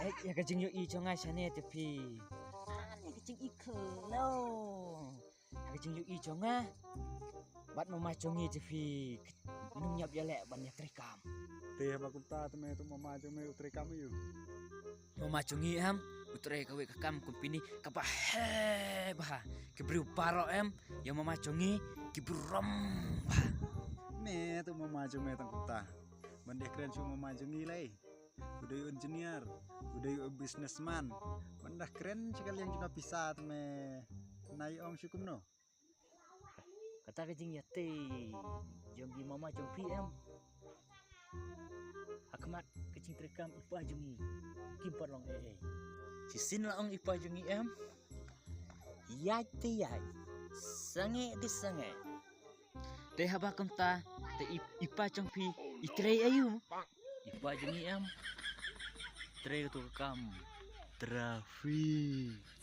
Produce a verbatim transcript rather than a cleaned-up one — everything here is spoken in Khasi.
Ïa ka jingïohi jong nga shane te phi. Ani ka jingïohi khlaw. Ïa ka jingïohi jong nga bad mama jong ngi te phi. Nang ïap ïaleh ban ïa trei kam. Te haba kumta te me tu mama jong me u trei kam ïa u. Mama jong ngi em u trei kawei ka kam company kaba heh bha. Ki briew baroh em ïa mama jong ngi ki briew rom bha. Me tu mama jong me tang kumta. Ban dei kren shu mama jong ngi lai. U dei u engineer, u dei u businessman. Ban da kren shu ka liang jong ka pisa te me. Nai ong shu kumno. Kata ka jingïatei jong ki mama jong phi em. Ha khmat ka jingtrei kam i pa jong ngi kim pat long ei ei. Shisien la ong i pa jong ngi em. Ïaid te ïaid, sangeh te sangeh. Te haba kumta te i, i pa jong phi i trei aïu? I pa jong ngi em trei katu ka kam traffic.